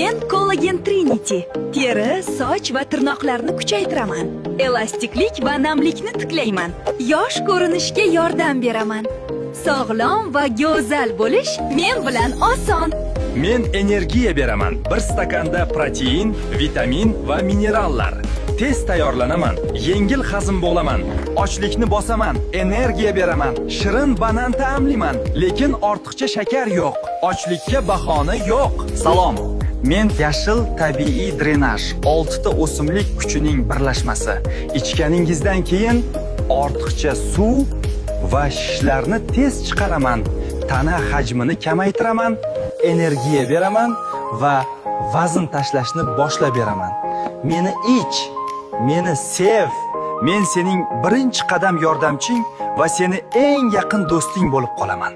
Men kollagen Trinity. Teri, soch va tirnoqlarni kuchaytiraman. Elastiklik va namlikni tiklayman. Yosh ko'rinishga yordam beraman. Sog'lom va go'zal bo'lish men bilan oson. Men energiya beraman. Bir stakanda protein, vitamin va minerallar. Tez tayyorlanaman, yengil hazm bo'laman. Ochlikni bosaman, energiya beraman. Shirin banan ta'mliman, lekin ortiqcha shakar yo'q. Ochlikka bahona yo'q. Salom. Men yashil tabiiy drenaj, 6 ta o'simlik kuchining birlashmasi. Ichganingizdan keyin ortiqcha suv va shishlarni tez chiqaraman. Tana hajmini kamaytiraman, energiya beraman va vazn tashlashni boshlab beraman. Meni ich, meni sev. Men sening birinchi qadam yordamching va seni eng yaqin do'sting bo'lib qolaman.